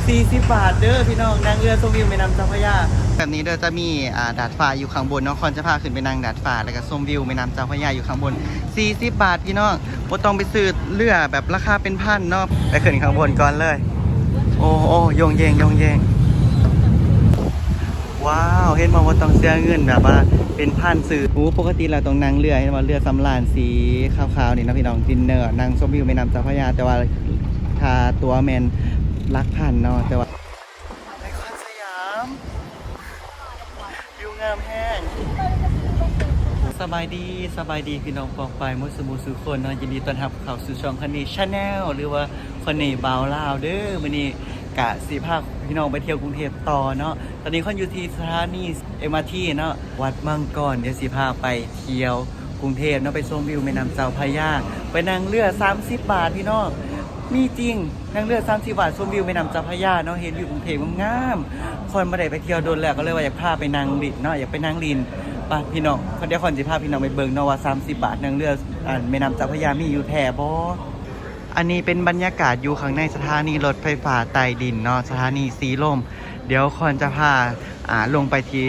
ສີ່ສິບບາດເດີພີ່ນ້ອງ ນັ່ງເຮືອຊົມວິວແມ່ນ້ຳເຈົ້າພະຍາ. ແບບນີ້ເດີ ຈະມີ ອ່າ ດາດຟ້າຢູ່ຂ້າງບົນເນາະ, ຄອນຈະພາຂຶ້ນໄປນັ່ງດາດຟ້າ ແລ້ວກໍຊົມວິວແມ່ນ້ຳເຈົ້າພະຍາຢູ່ຂ້າງບົນ ສີ່ສິບບາດພີ່ນ້ອງ. ບໍ່ຕ້ອງໄປຊື້ເຮືອແບບລາຄາເປັນພັນເນາະ, ໄປຂຶ້ນຂ້າງບົນກ່ອນເລີຍ. ໂອ້ ໂອ້ ໂຢງເຢງ ໂຢງເຢງ. ວ້າວ ເຫັນບໍ່ ບໍ່ຕ້ອງເສຍເງິນແບບວ່າເປັນພັນຊື້. ໂອ້ ປົກກະຕິແລ້ວຕ້ອງນັ່ງເຮືອ ເຫັນບໍ່ ເຮືອສຳລານສີຂາວໆນີ້ເນາະພີ່ນ້ອງ, ດິນເນີ ນັ່ງຊົມວິວແມ່ນ້ຳເຈົ້າພະຍາ, ແຕ່ວ່າຄ່າຕົ໋ວແມ່ນຫຼັກພັນເນາະ, ແຕ່ວ່າ ນະຄອນສະຫຍາມ ວິວງາມແຮງ. ສະບາຍດີ ສະບາຍດີພີ່ນ້ອງປ້ອງປາຍໝົດສູ່ໝູ່ສູ່ຄົນເນາະ, ຍິນດີຕ້ອນຮັບເຂົ້າສູ່ຊ່ອງຄອນນີ Channel ຫຼືວ່າຄອນນີບ່າວລາວເດີ. ມື້ນີ້ກະຊິພາພີ່ນ້ອງໄປທ່ຽວກຸງເທບຕໍ່ເນາະ. ຕອນນີ້ຄອນຢູ່ທີ່ສະຖານີ ເອັມ ອາ ທີ ເນາະ ວັດມັງກອນ. ດຽວຊິພາໄປທ່ຽວກຸງເທບເນາະ, ໄປຊົມວິວແມ່ນ້ຳເຈົ້າພະຍາ, ໄປນັ່ງເຮືອສາມສິບບາດພີ່ນ້ອງ. ມີຈິງ ນັ່ງເຮືອສາມສິບບາດ ຊົມວິວແມ່ນ້ຳເຈົ້າພະຍາເນາະ, ເຫັນຢູ່ກຸງເທບງາມໆ. ຄອນບໍ່ໄດ້ໄປທ່ຽວດົນແລ້ວ ກໍເລີຍວ່າຢາກພາໄປນັ່ງຫຼິ້ນເນາະ, ຢາກໄປນັ່ງຫຼິ້ນ. ໄປພີ່ນ້ອງ ດຽວຄອນຊິພາພີ່ນ້ອງໄປເບິ່ງເນາະວ່າສາມສິບບາດ ນັ່ງເຮືອ ອັນ ແມ່ນ້ຳເຈົ້າພະຍາມີຢູ່ແທ້ບໍ່. ອັນນີ້ເປັນບັນຍາກາດຢູ່ຂ້າງໃນສະຖານີລົດໄຟຟ້າໃຕ້ດິນເນາະ, ສະຖານີສີລົມ. ດຽວຄອນຈະພາ ອ່າ ລົງໄປທີ່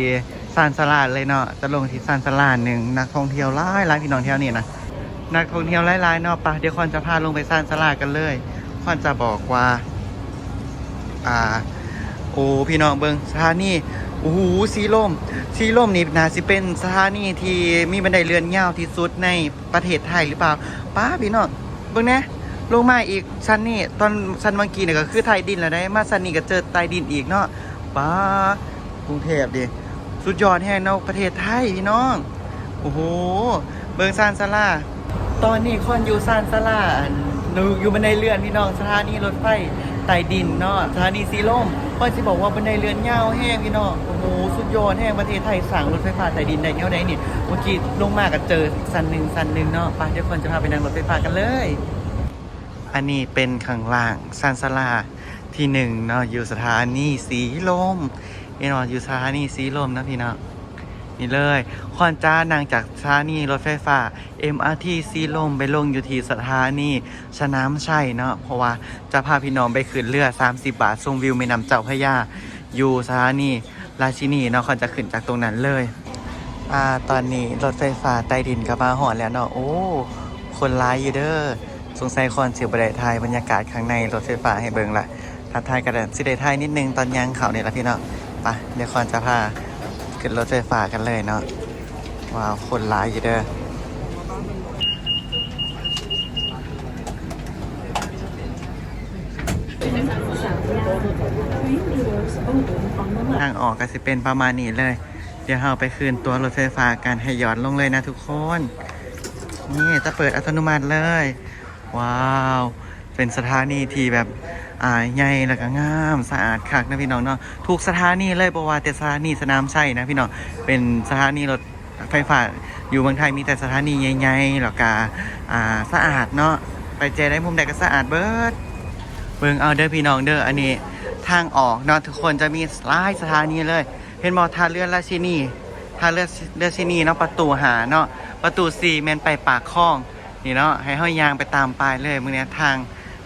ຊານຊາລາເລີຍເນາະ, ຈະລົງທີ່ຊານຊາລາໜຶ່ງ. ນັກທ່ອງທ່ຽວຫຼາຍໆ ພີ່ນ້ອງແຖວນີ້ນະ, ນັກທ່ອງທ່ຽວຫຼາຍໆເນາະ. ໄປ ດຽວຄອນຈະພາລົງໄປຊານຊາລາກັນເລີຍ. ຄອນຈະບອກວ່າ ອ່າ ໂອ້ ພີ່ນ້ອງເບິ່ງສະຖານີ. ໂອ້ໂຫ ສີລົມ ສີລົມນີ້ໜ້າຊິເປັນສະຖານີທີ່ມີບັນໄດເລື່ອນຍາວທີ່ສຸດໃນປະເທດໄທຫຼືເປົ່າ. ປ້າ ພີ່ນ້ອງເບິ່ງແດ່, ລົງມາອີກຊັ້ນນີ້, ຕອນຊັ້ນເມື່ອກີ້ນີ້ກໍຄືໃຕ້ດິນແລ້ວເດ້, ມາຊັ້ນນີ້ກໍເຈີໃຕ້ດິນອີກເນາະ. ປ້າ ກຸງເທບເດ ສຸດຍອດແຮງເນາະ ປະເທດໄທພີ່ນ້ອງ. ໂອ້ໂຫ ເບິ່ງຊານຊາລາ. ຕອນນີ້ຄອນຢູ່ຊານຊາລາ ອັນ ຢູ່ ຢູ່ບັນໄດເລື່ອນພີ່ນ້ອງ, ສະຖານີລົດໄຟໃຕ້ດິນເນາະ, ສະຖານີສີລົມ. ຄອນຊິບອກວ່າບັນໄດເລື່ອນຍາວແຮງພີ່ນ້ອງ. ໂອ້ໂຫ ສຸດຍອດແຮງ, ປະເທດໄທສ້າງລົດໄຟຟ້າໃຕ້ດິນໄດ້ແນວໃດນີ້? ເມື່ອກີ້ລົງມາກໍເຈີຊັ້ນໜຶ່ງ ຊັ້ນໜຶ່ງເນາະ. ໄປ ດຽວຄອນຈະພາໄປນັ່ງລົດໄຟຟ້າກັນເລີຍ. ອັນນີ້ເປັນຂ້າງລ່າງຊານຊາລາທີໜຶ່ງເນາະ, ຢູ່ສະຖານີສີລົມ. ເຫັນບໍ່ ຢູ່ສະຖານີສີລົມເນາະພີ່ນ້ອງ. ນີ້ເລີຍ ຄອນຈະນັ່ງຈາກສະຖານີລົດໄຟຟ້າ ເອັມ ອາ ທີ ສີລົມ ໄປລົງຢູ່ທີ່ສະຖານີສະໜາມໄຊເນາະ, ເພາະວ່າຈະພາພີ່ນ້ອງໄປຂຶ້ນເຮືອສາມສິບບາດ ຊົມວິວແມ່ນ້ຳເຈົ້າພະຍາ ຢູ່ສະຖານີລາຊິນີເນາະ. ຄອນຈະຂຶ້ນຈາກຕົງນັ້ນເລີຍ. ອ່າ ຕອນນີ້ລົດໄຟຟ້າໃຕ້ດິນກໍມາຮອດແລ້ວເນາະ. ໂອ້ ຄົນຫຼາຍຢູ່ເດີ. ສົງໄສຄອນຊິບໍ່ໄດ້ຖ່າຍບັນຍາກາດຂ້າງໃນລົດໄຟຟ້າໃຫ້ເບິ່ງລະ. ຖ້າຖ່າຍກໍໄດ້ ຊິໄດ້ຖ່າຍນິດໜຶ່ງຕອນຍ່າງເຂົ້ານີ້ລະພີ່ນ້ອງ. ໄປ ດຽວຄອນຈະພາຂຶ້ນລົດໄຟຟ້າກັນເລີຍເນາະ. ວ້າວ ຄົນຫຼາຍຢູ່ເດີ. ທາງອອກກໍຊິເປັນປະມານນີ້ເລີຍ. ດຽວເຮົາໄປຄືນຕົ໋ວລົດໄຟຟ້າກັນ ໃຫ້ຢອດລົງເລີຍນະທຸກຄົນ. ນີ້ ຈະເປີດອັດຕະໂນມັດເລີຍ. ວ້າວ ເປັນສະຖານີທີ່ແບບ ອ່າ ໃຫຍ່ ແລ້ວກໍງາມ ສະອາດຄັກນະພີ່ນ້ອງເນາະ. ທຸກສະຖານີເລີຍ ບໍ່ວ່າແຕ່ສະຖານີສະໜາມໄຊນະພີ່ນ້ອງ, ເປັນສະຖານີລົດໄຟຟ້າ ຢູ່ເມືອງໄທມີແຕ່ສະຖານີໃຫຍ່ໆ ແລ້ວກໍ ອ່າ ສະອາດເນາະ. ໄປແຈໃດມຸມໃດກໍສະອາດເບີດ. ເບິ່ງເອົາເດີພີ່ນ້ອງເດີ, ອັນນີ້ທາງອອກເນາະ ທຸກຄົນ, ຈະມີຫຼາຍສະຖານີເລີຍ. ເຫັນບໍ່ ທ່າເຮືອລາຊິນີ ທ່າເຮືອ ລາຊິນີເນາະ, ປະຕູຫ້າເນາະ, ປະຕູສີ່ແມ່ນໄປປາກຄອງ. ນີ້ເນາະ ໃຫ້ເຮົາຍ່າງໄປຕາມປ້າຍເລີຍ. ມື້ນີ້ທາງ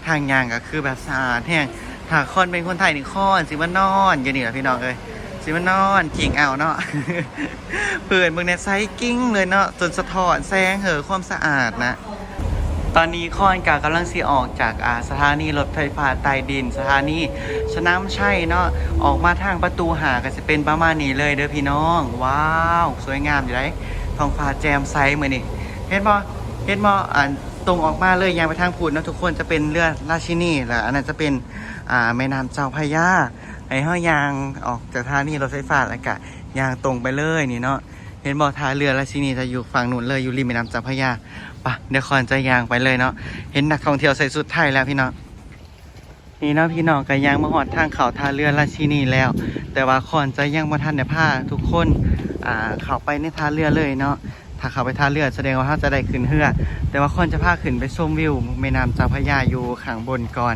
ທາງຍ່າງກໍຄືແບບສະອາດແຮງ. ຖ້າຄອນເປັນຄົນໄທນີ້ ຄອນຊິມານອນຢູ່ນີ້ລະພີ່ນ້ອງເອີຍ, ຊິມານອນຈິງເອົາເນາະ. ເພິ່ນເບິ່ງແດ່ ໃສກິ່ງເລີຍເນາະ, ຈົນສະທ້ອນແສງເຫີຄວາມສະອາດນະ. ຕອນນີ້ຄອນກໍກຳລັງຊິອອກຈາກ ອ່າ ສະຖານີລົດໄຟຟ້າໃຕ້ດິນ ສະຖານີສະໜາມໄຊເນາະ, ອອກມາທາງປະຕູຫ້າກໍຊິເປັນປະມານນີ້ເລີຍເດີພີ່ນ້ອງ. ວ້າວ ສວຍງາມຢູ່ໃດ໋, ທ້ອງຟ້າແຈ່ມໃສມື້ນີ້. ເຫັນບໍ່ ເຫັນບໍ່ ອັນ ຕົງອອກມາເລີຍ ຍ່າງໄປທາງພຸ້ນເນາະທຸກຄົນ, ຈະເປັນເຮືອລາຊິນີ ແລະ ອັນນັ້ນຈະເປັນ ອ່າ ແມ່ນ້ຳເຈົ້າພະຍາ. ໃຫ້ເຮົາຍ່າງອອກຈາກສະຖານີລົດໄຟຟ້າ ແລ້ວກະຍ່າງຕົງໄປເລີຍນີ້ເນາະ. ເຫັນບໍ່ ທ່າເຮືອລາຊິນີຈະຢູ່ຝັ່ງນູ້ນເລີຍ, ຢູ່ລິມແມ່ນ້ຳເຈົ້າພະຍາ. ປະ ດຽວຄອນຈະຍ່າງໄປເລີຍເນາະ. ເຫັນນັກທ່ອງທ່ຽວໃສ່ຊຸດໄທແລ້ວພີ່ນ້ອງ. ນີ້ເນາະ ພີ່ນ້ອງ ກໍຍ່າງມາຮອດທາງເຂົ້າທ່າເຮືອລາຊິນີແລ້ວ, ແຕ່ວ່າຄອນຈະຍັງບໍ່ທັນໄດ້ພາທຸກຄົນ ອ່າ ເຂົ້າໄປໃນທ່າເຮືອເລີຍເນາະ. ຖ້າເຂົ້າໄປທ່າເຮືອ ສະແດງວ່າເຮົາຈະໄດ້ຂຶ້ນເຮືອ, ແຕ່ວ່າຄອນຈະພາຂຶ້ນໄປຊົມວິວແມ່ນ້ຳເຈົ້າພະຍາຢູ່ຂ້າງບົນກ່ອນ.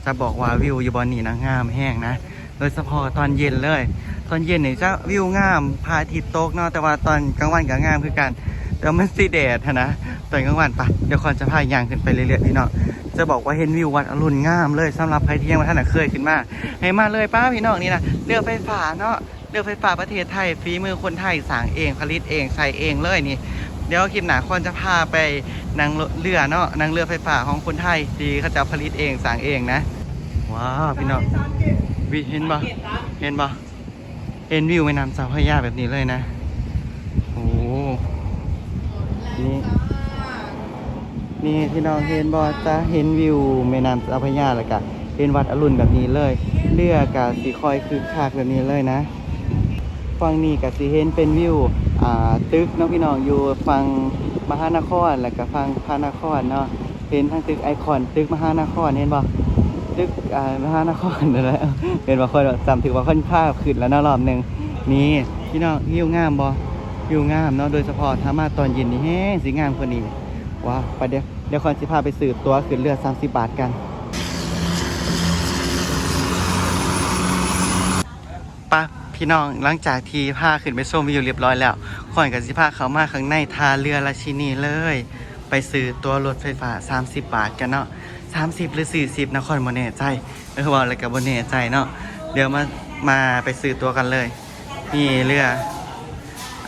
ຈະບອກວ່າວິວຢູ່ບ່ອນນີ້ນະ ງາມແຮງນະ, ໂດຍສະເພາະຕອນເຢັນເລີຍ. ຕອນເຢັນນີ້ຈະວິວງາມ ພະອາທິດຕົກເນາະ, ແຕ່ວ່າຕອນກາງວັນກໍງາມຄືກັນ. ແຕ່ມັນຊິແດດຫັ້ນນະ ຕອນກາງວັນ. ປະ ດຽວຂ້ອນຈະພາຍ່າງຂຶ້ນໄປເລື້ອຍໆ ພີ່ນ້ອງ. ຈະບອກວ່າເຫັນວິວວັດອະລຸນງາມເລີຍ. ສຳລັບໃຜທີ່ຍັງບໍ່ທັນນະເຄີຍຂຶ້ນມາ ໃຫ້ມາເລີຍ. ປະ ພີ່ນ້ອງ ນີ້ນະ ເຮືອໄຟຟ້າເນາະ ເຮືອໄຟຟ້າປະເທດໄທ ຝີມືຄົນໄທສ້າງເອງ ຜະລິດເອງ ໃສ່ເອງເລີຍນີ້. ດຽວຄລິບໜ້າຂ້ອນຈະພາໄປນັ່ງເຮືອເນາະ ນັ່ງເຮືອໄຟຟ້າຂອງຄົນໄທທີ່ເຂົາເຈົ້າຜະລິດເອງສ້າງເອງນະ. ວ້າວ ພີ່ນ້ອງ ວິ ເຫັນບໍ່ ເຫັນບໍ່? ເຫັນວິວແມ່ນ້ຳເຈົ້າພະຍາແບບນີ້ເລີຍນະ. ໂອ້ ນີ້ ນີ້ພີ່ນ້ອງເຫັນບໍ່? ຈະເຫັນວິວແມ່ນ້ຳເຈົ້າພະຍາ ແລ້ວກະເຫັນວັດອະລຸນແບບນີ້ເລີຍ. ເຮືອກະຊິຄ່ອຍຄຶກຄັກແບບນີ້ເລີຍນະ. ຝັ່ງນີ້ກະຊິເຫັນເປັນວິວ ອ່າ ຕຶກເນາະ ພີ່ນ້ອງ ຢູ່ຝັ່ງມະຫານະຄອນ ແລ້ວກະຝັ່ງພະນະຄອນເນາະ. ເຫັນທັງຕຶກໄອຄອນ ຕຶກມະຫານະຄອນ ເຫັນບໍ່? ຕຶກ ອ່າ ມະຫານະຄອນນັ້ນແຫຼະ. ເຫັນບໍ່? ຂ້ອຍຈຳຖືກວ່າຂ້ອຍພາຂຶ້ນແລ້ວເນາະ ຮອບໜຶ່ງ. ນີ້ພີ່ນ້ອງ ວິວງາມບໍ່? ວິວງາມເນາະ ໂດຍສະເພາະຖ້າມາຕອນເຢັນນີ້ແຮງຊິງາມກວ່ານີ້. ວ້າວ ໄປ ດຽວ ດຽວຂ້ອຍຊິພາໄປຊື້ຕົ໋ວຂຶ້ນເຮືອສາມສິບບາດກັນ. ປະ ພີ່ນ້ອງ ຫຼັງຈາກທີ່ພາຂຶ້ນໄປຊົມວິວຮຽບຮ້ອຍແລ້ວ ຂ້ອຍກໍຊິພາເຂົ້າມາຂ້າງໃນທ່າເຮືອລາຊິນີເລີຍ ໄປຊື້ຕົ໋ວລົດໄຟຟ້າສາມສິບບາດກັນເນາະ. ສາມສິບ ຫຼື ສີ່ສິບ ນະ ຂ້ອຍບໍ່ແນ່ໃຈ. ເອີ ເວົ້າແລ້ວກໍບໍ່ແນ່ໃຈເນາະ. ດຽວມາ ມາໄປຊື້ຕົ໋ວກັນເລີຍ. ນີ້ເຮືອ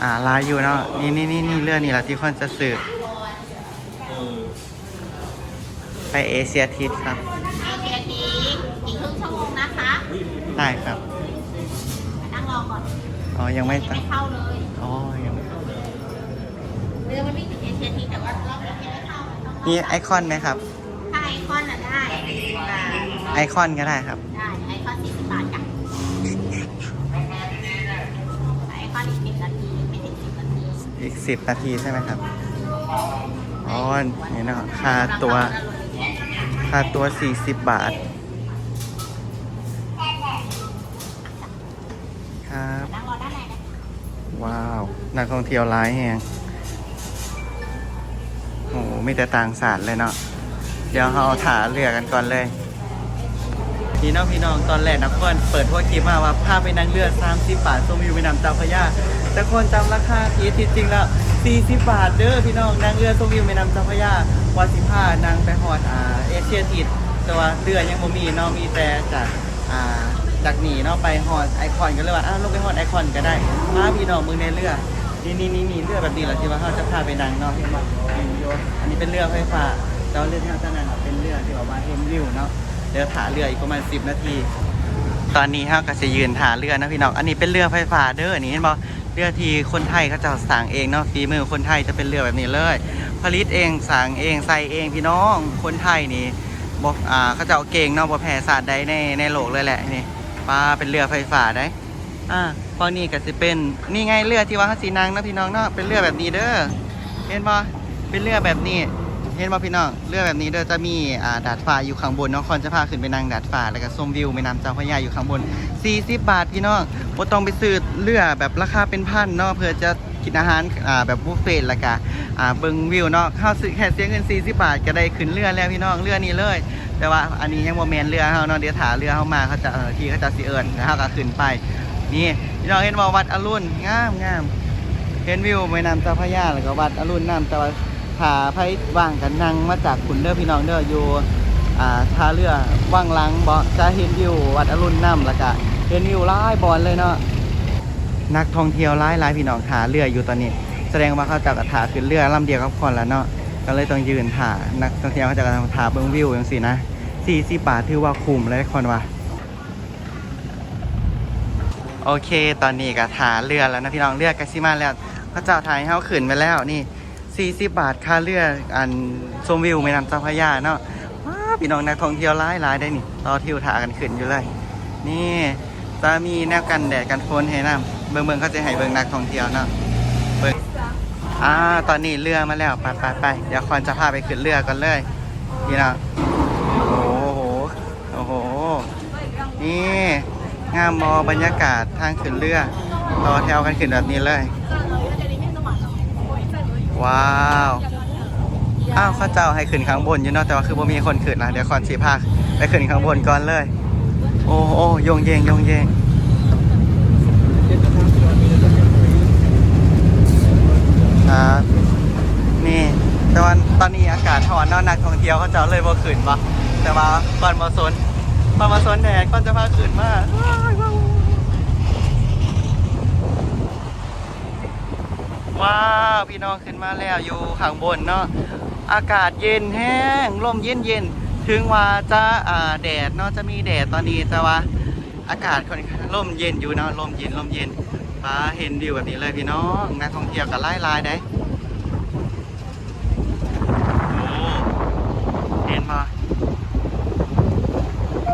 ອ່າ ຫຼາຍຢູ່ເນາະ. ນີ້ ນີ້ ນີ້ ນີ້ ເຮືອນີ້ລະທີ່ຂ້ອຍຈະຊື້. ไปเอเชียทิตย์ครับ เอเชียทิตย์ อีกครึ่งชั่วโมงนะคะ ได้ครับ นั่งรอก่อน อ๋อ ยังไม่ ยังไม่เข้าเลย อ๋อ ยังไม่เข้าเลย เรือมันวิ่งถึงเอเชียทิตย์ แต่ว่ารอบนี้ยังไม่เข้า มีไอคอนไหมครับ ถ้าไอคอนน่ะได้ สี่สิบบาท ไอคอนก็ได้ครับ ได้ ไอคอน สี่สิบบาทจ้ะ ไอคอนอีก สิบนาที ไม่ถึง สิบนาที อีก สิบนาทีใช่ไหมครับ อ๋อ นี่เนาะ ค่าตั๋ว ค่าตั๋ว สี่สิบบาท ครับ นั่งรอด้านในนะคะ ว้าว นักท่องเที่ยวหลายแฮง โอ้ มีแต่ต่างชาติเลยเนาะ เดี๋ยวเราถ่าเรือกันก่อนเลย นี่เนาะพี่น้อง ตอนแรกนะ ข้อยเปิดหัวคลิปมาว่าพาไปนั่งเรือสามสิบบาท ชมวิวแม่น้ำเจ้าพระยา แต่ข้อยจำราคาผิด ที่จริงแล้วสี่สิบบาทเด้อพี่น้อง นั่งเรือชมวิวแม่น้ำเจ้าพระยา ว่าสิพานั่งไปฮอด อ่า เอเชียทิตย์ แต่ว่าเรือยังบ่มีเนาะ มีแต่จาก อ่า จากนี่เนาะ ไปฮอดไอคอน ก็เลยว่า อ้าว ลงไปฮอดไอคอนก็ได้ พาพี่น้องเบิ่งในเรือ นี่ นี่ นี่ นี่ เรือแบบนี้แหละที่ว่าเราจะพาไปนั่งเนาะ เห็นบ่ นี่อยู่ อันนี้เป็นเรือไฟฟ้า แต่ว่าเรือที่เราจะนั่งอะเป็นเรือที่แบบว่าเห็นวิวเนาะ เดี๋ยวถ่าเรืออีกประมาณสิบนาที ตอนนี้เราก็สิยืนถ่าเรือนะพี่น้อง อันนี้เป็นเรือไฟฟ้าเด้อ นี่เห็นบ่ เรือที่คนไทยเขาเจ้าสร้างเองเนาะ ฝีมือคนไทยจะเป็นเรือแบบนี้เลย ผลิตเอง สร้างเอง ใส่เอง พี่น้อง คนไทยนี่ บ่ อ่า เขาเจ้าเก่งเนาะ บ่แพ้ชาติใดใน ในโลกเลยแหละ นี่ ปา เป็นเรือไฟฟ้าได๋ อ่า ฝั่งนี้ก็สิเป็น นี่ไงเรือที่ว่าเราสินั่งเนาะพี่น้องเนาะ เป็นเรือแบบนี้เด้อ เห็นบ่ เป็นเรือแบบนี้ เห็นบ่พี่น้อง เรือแบบนี้เด้อ จะมี อ่า ดาดฟ้าอยู่ข้างบนเนาะ ข้อยจะพาขึ้นไปนั่งดาดฟ้า แล้วก็ชมวิวแม่น้ำเจ้าพระยาอยู่ข้างบน สี่สิบบาทพี่น้อง บ่ต้องไปซื้อเรือแบบราคาเป็นพันเนาะ เพื่อจะกินอาหาร อ่า แบบบุฟเฟต์ แล้วก็ อ่า เบิ่งวิวเนาะ เราซื้อ แค่เสียเงินสี่สิบบาทก็ได้ขึ้นเรือแล้วพี่น้อง เรือนี้เลย แต่ว่าอันนี้ยังบ่แม่นเรือเราเนาะ เดี๋ยวถ่าเรือเรามา เขาจะ เอ่อ ที่เขาจะสิเอิ้น แล้วเราก็ขึ้นไป นี่ พี่น้องเห็นบ่ วัดอรุณ งามๆ เห็นวิวแม่น้ำเจ้าพระยา แล้วก็วัดอรุณนำ แต่ว่าถ้าไผว่างก็นั่งมาจากพุ้นเด้อพี่น้องเด้อ อยู่ อ่า ท่าเรือวังหลังบ่ จะเห็นวิววัดอรุณนำ แล้วก็เห็นวิวหลายบ่อนเลยเนาะ นักท่องเที่ยวหลายๆ พี่น้อง ถ่าเรืออยู่ตอนนี้ แสดงว่าเขาเจ้าก็ถ่าขึ้นเรือลำเดียวกับข้อยล่ะเนาะ ก็เลยต้องยืนถ่า นักท่องเที่ยวเขาเจ้าก็ถ่าเบิ่งวิวจั่งซี้นะ สี่สิบบาทถือว่าคุ้มเลยข้อยว่า โอเค ตอนนี้ก็ถ่าเรือแล้วนะพี่น้อง เรือก็สิมาแล้ว เขาเจ้าถ่าให้เราขึ้นไปแล้วนี่ สี่สิบบาทค่าเรือ อัน ชมวิวแม่น้ำเจ้าพระยาเนาะ ว้า พี่น้องนักท่องเที่ยวหลายๆ ได้นี่ ต่อแถวถ่ากันขึ้นอยู่เลย นี่ จะมีแนวกันแดดกันฝนให้นำ เบิ่งๆ เขาจะให้เบิ่งนักท่องเที่ยวเนาะ เบิ่ง อ่า ตอนนี้เรือมาแล้ว ไปๆๆ เดี๋ยวข้อยจะพาไปขึ้นเรือก่อนเลย พี่น้อง โอ้โห โอ้โห นี่ งามบ่ บรรยากาศทางขึ้นเรือ ต่อแถวกันขึ้นแบบนี้เลย ว้าว อ้าว เขาเจ้าให้ขึ้นข้างบนอยู่เนาะ แต่ว่าคือบ่มีคนขึ้นล่ะ เดี๋ยวข้อยสิพาไปขึ้นข้างบนก่อนเลย โอ้โห โยงเยง โยงเยง ครับ ແຕ່ວ່າຕອນນີ້ອາກາດຮ້ອນເນາະ ນັກທ່ອງທ່ຽວເຂົາເຈົ້າເລີຍບໍ່ຂຶ້ນບໍ່ ແຕ່ວ່າກ່ອນບໍ່ສົນ ກ່ອນບໍ່ສົນແດດ ກ່ອນຈະພາຂຶ້ນມາ. ວ້າວ ພີ່ນ້ອງ ຂຶ້ນມາແລ້ວຢູ່ຂ້າງບົນເນາະ ອາກາດເຢັນແຮງ ລົມເຢັນໆ ເຖິງວ່າຈະ ອ່າ ແດດເນາະ ຈະມີແດດຕອນນີ້ ແຕ່ວ່າ ອາກາດຄ່ອນຂ້າງລົມເຢັນຢູ່ເນາະ ລົມເຢັນ ລົມເຢັນ. ປາ ເຫັນວິວແບບນີ້ເລີຍພີ່ນ້ອງ ນັກທ່ອງທ່ຽວກໍຫຼາຍໆເດ້. ໂອ້ ເຫັນບໍ່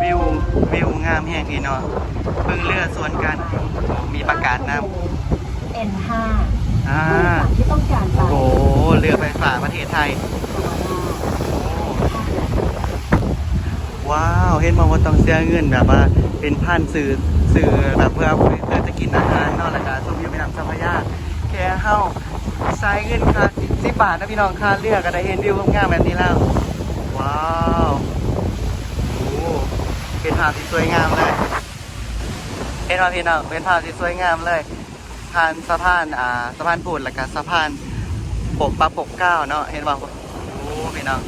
ວິວ ວິວງາມແຮງພີ່ນ້ອງ ເບິ່ງເຮືອສວນກັນ ໂອ້ ມີປາກາດນຳ. ເອັນຫ້າ ອ່າ ຜູ້ໂດຍສารທີ່ຕ້ອງການໄປ ໂອ້ ເຮືອໄຟຟ້າປະເທດໄທ. ວ້າວ ເຫັນບໍ່ ບໍ່ຕ້ອງເສຍເງິນແບບວ່າເປັນພັນ ຊື້ ຊື້ແບບເພື່ອ ເພື່ອຈະກິນອາຫານເນາະ ແລ້ວກະຊົມວິວແມ່ນ້ຳເຈົ້າພະຍາ ແຄ່ເຮົາໃຊ້ເງິນຄ່າສິບ ສິບບາດນະພີ່ນ້ອງ ຄ່າເຮືອກະໄດ້ເຫັນວິວງາມໆແບບນີ້ແລ້ວ. ວ້າວ ໂອ້ ເປັນພາບທີ່ສວຍງາມເລີຍ ເຫັນບໍ່ພີ່ນ້ອງ ເປັນພາບທີ່ສວຍງາມເລີຍ. ຜ່ານສະພານ ອ່າ ສະພານພຸດ ແລ້ວກະສະພານປົກ ປະປົກເກົ້າເນາະ ເຫັນບໍ່ ໂອ້ ພີ່ນ້ອງ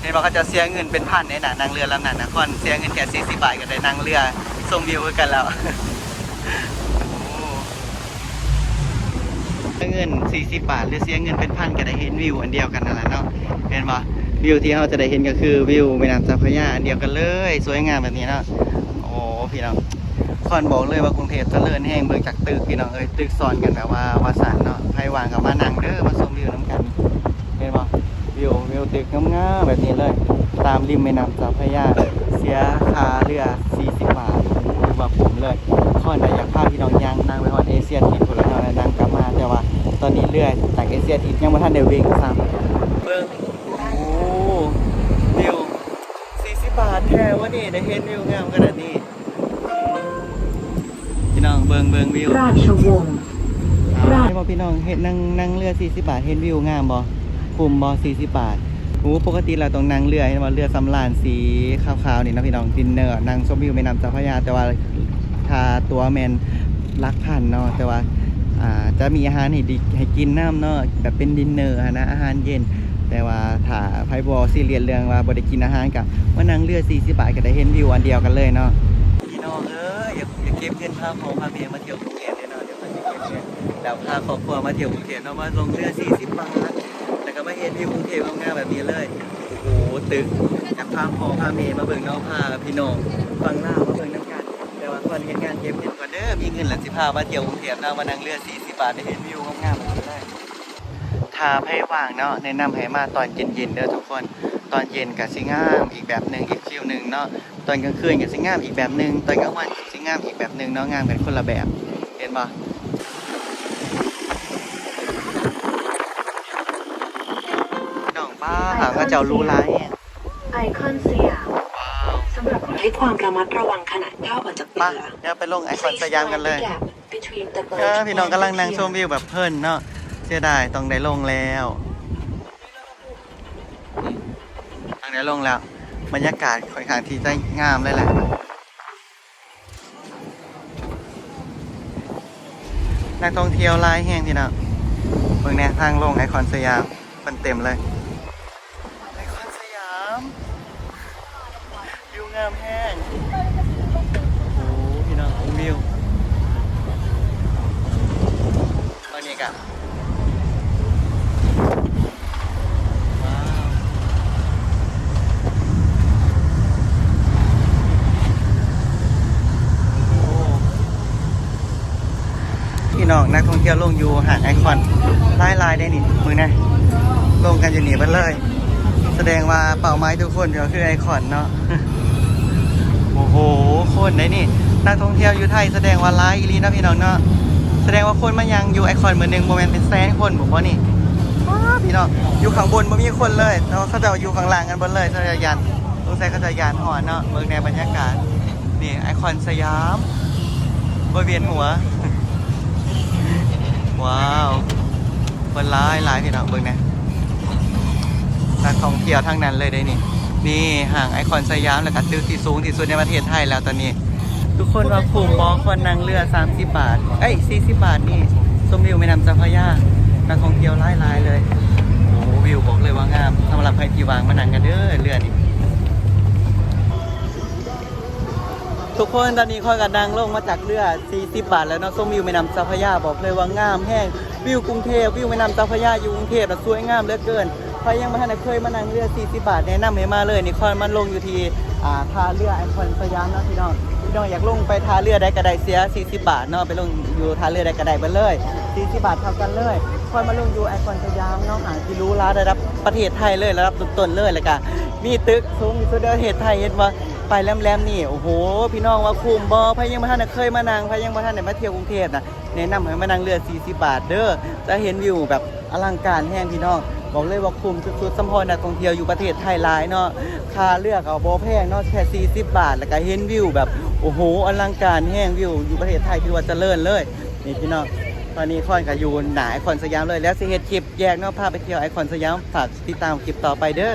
ເຫັນບໍ່ ເຂົາເຈົ້າເສຍເງິນເປັນພັນເດ້ນະ ນັ່ງເຮືອລຳນັ້ນນະ ຄວນເສຍເງິນແຄ່ສີ່ສິບບາດ ກໍໄດ້ນັ່ງເຮືອຊົມວິວຄືກັນແລ້ວ. ໂອ້ ເສຍເງິນສີ່ສິບບາດ ຫຼື ເສຍເງິນເປັນພັນ ກໍໄດ້ເຫັນວິວອັນດຽວກັນນັ້ນແຫຼະເນາະ ແມ່ນບໍ່ ວິວທີ່ເຮົາຈະໄດ້ເຫັນກໍຄືວິວແມ່ນ້ຳເຈົ້າພະຍາອັນດຽວກັນເລີຍ ສວຍງາມແບບນີ້ເນາະ. ໂອ້ ພີ່ນ້ອງ ຄອນບອກເລີຍວ່າກຸງເທບຈະເລີນແຮງ ເບິ່ງຈາກຕຶກພີ່ນ້ອງເອີຍ ຕຶກຊ້ອນກັນແບບວ່າ ວ່າຊັ້ນເນາະ. ໃຜວ່າງກໍມານັ່ງເດີ ມາຊົມວິວນຳກັນ ເຫັນບໍ່ ວິວ ວິວຕຶກງາມໆແບບນີ້ເລີຍ ຕາມລິມແມ່ນ້ຳເຈົ້າພະຍາ ເສຍຄ່າເຮືອສີ່ສິບບາດ ຖືວ່າຄຸ້ມເລີຍ. ຄອນກໍຢາກພາພີ່ນ້ອງຍ່າງນັ່ງໄປຮອດເອເຊຍທິດພຸ້ນລະເນາະ ແລ້ວນັ່ງກັບມາ ແຕ່ວ່າຕອນນີ້ເຮືອຈາກເອເຊຍທິດຍັງບໍ່ທັນໄດ້ເວັ່ງຊ້ຳ ເບິ່ງ ໂອ້ ວິວ ສີ່ສິບບາດແທ້ວະນີ້ ໄດ້ເຫັນວິວງາມຂະໜາດນີ້ ພີ່ນ້ອງເບິ່ງ ເບິ່ງວິວ ລາຊະວົງ ອ່າ ເຫັນບໍ່ພີ່ນ້ອງ ເຫັນນັ່ງ ນັ່ງເຮືອສີ່ສິບບາດ ເຫັນວິວງາມບໍ່ ຄຸ້ມບໍ່ສີ່ສິບບາດ. ໂອ້ ປົກກະຕິແລ້ວຕ້ອງນັ່ງເຮືອ ເຫັນບໍ່ ເຮືອສຳລານສີຂາວໆນີ້ເນາະ ພີ່ນ້ອງ ດິນເນີ ນັ່ງຊົມວິວແມ່ນ້ຳເຈົ້າພະຍາ ແຕ່ວ່າຄ່າຕົ໋ວແມ່ນຫຼັກພັນເນາະ ແຕ່ວ່າ ອ່າ ຈະມີອາຫານໃຫ້ ໃຫ້ກິນນຳເນາະ ແບບເປັນດິນເນີຫັ້ນນະ ອາຫານເຢັນ. ແຕ່ວ່າຖ້າໃຜບໍ່ຊີຣຽສເລື່ອງວ່າບໍ່ໄດ້ກິນອາຫານ ກະມານັ່ງເຮືອສີ່ສິບບາດ ກະໄດ້ເຫັນວິວອັນດຽວກັນເລີຍເນາະ. ພີ່ນ້ອງເອີຍ ຢາກ ຢາກເກັບເງິນພາພໍ່ພາແມ່ມາທ່ຽວກຸງເທບເດ້ເນາະ ດຽວຂ້ອຍຊິເກັບເງິນ ແລ້ວພາຄອບຄົວມາທ່ຽວກຸງເທບເນາະ ມາລົງເຮືອສີ່ສິບບາດ ແລ້ວກໍມາເຫັນວິວກຸງເທບງາມໆແບບນີ້ເລີຍ. ໂອ້ໂຫ ຕຶກ ຢາກພາພໍ່ພາແມ່ມາເບິ່ງເນາະ ພາພີ່ນ້ອງຝັ່ງລາວມາເບິ່ງນຳກັນ. ແຕ່ວ່າກ່ອນເຮັດງານເກັບເງິນກ່ອນເດີ ມີເງິນແລ້ວຊິພາມາທ່ຽວກຸງເທບເນາະ ມານັ່ງເຮືອສີ່ສິບບາດ ໄດ້ເຫັນວິວງາມໆແບບນີ້ເລີຍ. ຖ້າໃຜວ່າງເນາະ ແນະນຳໃຫ້ມາຕອນເຢັນໆເດີທຸກຄົນ ຕອນເຢັນກະຊິງາມອີກແບບໜຶ່ງ ອີກຟີວໜຶ່ງເນາະ ຕອນກາງຄືນກະຊິງາມອີກແບບໜຶ່ງ ຕອນກາງວັນກະຊິງາມອີກແບບໜຶ່ງເນາະ ງາມກັນຄົນລະແບບ ເຫັນບໍ່ ພີ່ນ້ອງ. ປ້າ ເຂົາເຈົ້າຫຼູຫຼາແຮງ ໄອຄອນສະຫຍາມ ວ້າວ ສຳລັບໃຫ້ຄວາມລະມັດລະວັງຂະນະກ້າວອອກຈາກເຮືອ ໄປ ດຽວໄປລົງໄອຄອນສະຫຍາມກັນເລີຍ. ເອີ ພີ່ນ້ອງກຳລັງນັ່ງຊົມວິວແບບເພີນເນາະ ເສຍດາຍຕ້ອງໄດ້ລົງແລ້ວ ຕ້ອງໄດ້ລົງແລ້ວ ບັນຍາກາດຂ້ອນຂ້າງທີ່ຈະງາມເລີຍແຫຼະ ນັກທ່ອງທ່ຽວຫຼາຍແຮງພີ່ນ້ອງ ເບິ່ງແດ່ ທາງລົງໄອຄອນສະຫຍາມ ຄົນເຕັມເລີຍ ໄອຄອນສະຫຍາມ ວິວງາມແຮງ ໂອ້ໂຫ ພີ່ນ້ອງ ເບິ່ງວິວ ເບິ່ງນີ້ກະ ວ້າວ ໂອ້ ພີ່ນ້ອງ ນັກທ່ອງທ່ຽວລົງຢູ່ຫາດໄອຄອນຫຼາຍໆເດ້ນີ້ ເບິ່ງແດ່ ລົງກັນຢູ່ນີ້ເບິດເລີຍ ສະແດງວ່າເປົ້າໝາຍທຸກຄົນກໍຄືໄອຄອນເນາະ ໂອ້ໂຫ ຄົນໄດ໋ນີ້ ນັກທ່ອງທ່ຽວຢູ່ໄທສະແດງວ່າຫຼາຍອີ່ຫຼີເນາະ ພີ່ນ້ອງເນາະ ສະແດງວ່າຄົນມາຍ່າງຢູ່ໄອຄອນມື້ໜຶ່ງບໍ່ແມ່ນເປັນແສນຄົນບໍ່ນີ້ ວ້າ ພີ່ນ້ອງ ຢູ່ຂ້າງບົນບໍ່ມີຄົນເລີຍ ແຕ່ວ່າເຂົາເຈົ້າຢູ່ຂ້າງລ່າງກັນເບິດເລີຍ ເຂົາເຈົ້າຢ້ານ ສົງໄສເຂົາເຈົ້າຢ້ານຮ້ອນເນາະ ເບິ່ງແດ່ບັນຍາກາດ ນີ້ໄອຄອນສະຫຍາມ ໂອ້ຍ ວຽນຫົວ ວ້າວ ຄົນຫຼາຍໆ ພີ່ນ້ອງ ເບິ່ງແດ່ ນັກທ່ອງທ່ຽວທັງນັ້ນເລີຍເດ້ນີ້ ນີ້ຫ້າງໄອຄອນສະຫຍາມ ແລ້ວກະຕຶກທີ່ສູງທີ່ສຸດໃນປະເທດໄທແລ້ວຕອນນີ້ ທຸກຄົນວ່າຄຸ້ມບໍ່ ຄວນນັ່ງເຮືອສາມສິບບາດ ເອີຍ ສີ່ສິບບາດນີ້ ຊົມວິວແມ່ນ້ຳເຈົ້າພະຍາ ນັກທ່ອງທ່ຽວຫຼາຍໆເລີຍ ໂອ້ ວິວ ບອກເລີຍວ່າງາມ ສຳລັບໃຜທີ່ວ່າງມານັ່ງກັນເດີເຮືອນີ້. ທຸກຄົນ ຕອນນີ້ຂ້ອຍກໍນັ່ງລົງມາຈາກເຮືອສີ່ສິບບາດແລ້ວເນາະ ຊົມວິວແມ່ນ້ຳເຈົ້າພະຍາ ບອກເລີຍວ່າງາມແຮງ. ວິວກຸງເທບ ວິວແມ່ນ້ຳເຈົ້າພະຍາຢູ່ກຸງເທບນະ ສວຍງາມເຫຼືອເກີນ. ໃຜຍັງບໍ່ທັນໄດ້ເຄີຍມານັ່ງເຮືອສີ່ສິບບາດ ແນະນຳໃຫ້ມາເລີຍ. ນີ້ຂ້ອຍມາລົງຢູ່ທີ່ ອ່າ ທ່າເຮືອໄອຄອນສະຫຍາມເນາະພີ່ນ້ອງ. ພີ່ນ້ອງຢາກລົງໄປທ່າເຮືອໃດກໍໄດ້ ເສຍສີ່ສິບບາດເນາະ ໄປລົງຢູ່ທ່າເຮືອໃດກໍໄດ້ເບິດເລີຍ ສີ່ສິບບາດເທົ່າກັນເລີຍ. ຂ້ອຍມາລົງຢູ່ໄອຄອນສະຫຍາມເນາະ ຫ້າງທີ່ຫຼູຫຼາລະດັບປະເທດໄທເລີຍ ລະດັບຕົ້ນໆເລີຍ ແລ້ວກະມີຕຶກສູງທີ່ສຸດໃນປະເທດໄທ. ເຫັນບໍ່ ປ້າຍແຫຼມໆນີ້ ໂອ້ໂຫ ພີ່ນ້ອງວ່າຄຸ້ມບໍ່? ໃຜຍັງບໍ່ທັນໄດ້ເຄີຍມານັ່ງ ໃຜຍັງບໍ່ທັນໄດ້ມາທ່ຽວກຸງເທບນະ ແນະນຳໃຫ້ມານັ່ງເຮືອສີ່ສິບບາດເດີ ຈະເຫັນວິວແບບອະລັງການແຮງພີ່ນ້ອງ. ບອກເລີຍວ່າຄຸ້ມສຸດໆ ສຳເພາະນັກທ່ອງທ່ຽວຢູ່ປະເທດໄທຫຼາຍເນາະ. ຄ່າເຮືອກໍບໍ່ແພງເນາະ ແຄ່ສີ່ສິບບາດ ແລ້ວກໍເຫັນວິວແບບ ໂອ້ໂຫ ອະລັງການແຮງ. ວິວຢູ່ປະເທດໄທຖືວ່າຈະເລີນເລີຍ. ນີ້ພີ່ນ້ອງ ຕອນນີ້ຂ້ອຍກໍຢູ່ໜ້າໄອຄອນສະຫຍາມເລີຍ ແລ້ວຊິເຮັດຄລິບແຍກເນາະ ພາໄປທ່ຽວໄອຄອນສະຫຍາມ. ຝາກຕິດຕາມຄລິບຕໍ່ໄປເດີ.